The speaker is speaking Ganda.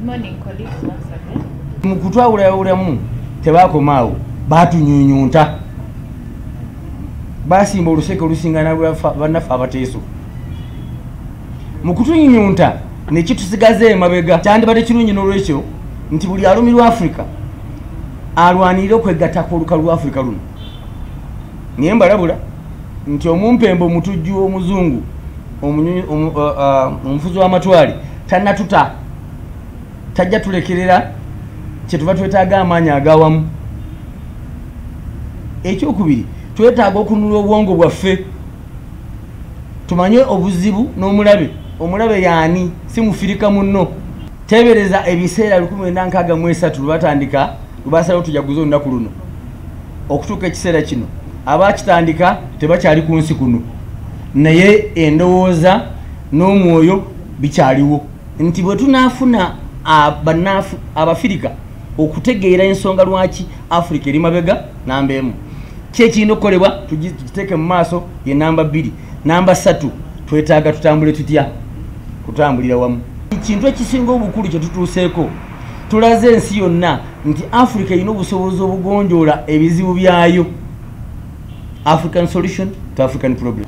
Good morning, colleagues, once again. Mu kutwawulayawulamu tebakomaawo, batunyunyunta, basimba oluseke olusinga bannaffe Abateeso. Mu kutunyunyunta nekitusigaza emabega. Kyandibadde kirungi n'olwekyo nti buli alumirwa Africa alwanirire okwegattako olukalu lwa Africa luno. Naye mbalabula nti omumpembe omutujju omuzungu omufuzi w'amatwale tannatuta, tajja tulekerera. Kyetuva twetaaga amaanyi agawamu. Ekyokubiri, twetaaga okunula obwongo bwaffe tumanye obuzibu n'omulabe. Omulabe yaani? Si mufirika munno. Teebereza ebiseera 1963 lwebatandika, lwebasalawo tujaguze olunaku luno, okutuuka ekiseera kino abakitandika tebakyali ku nsi kuno, naye endowooza n'omwoyo bikyaliwo nti bwe tunaafuna bannaafu Abafirika okutegeera ensonga lwaki Afirika eri mabega, namba 1, kyekirina okukolebwa tukiteeke mu maaso ye namba 2. Namba 3, twetaaga tutambule tutya? Kutambulira wamu. Ekintu ekisinga obukulu kye tutuuseeko, tulaze ensi yonna nti Afirika erina obusobozi obugonjoola ebizibu byayo. African solution to African problem.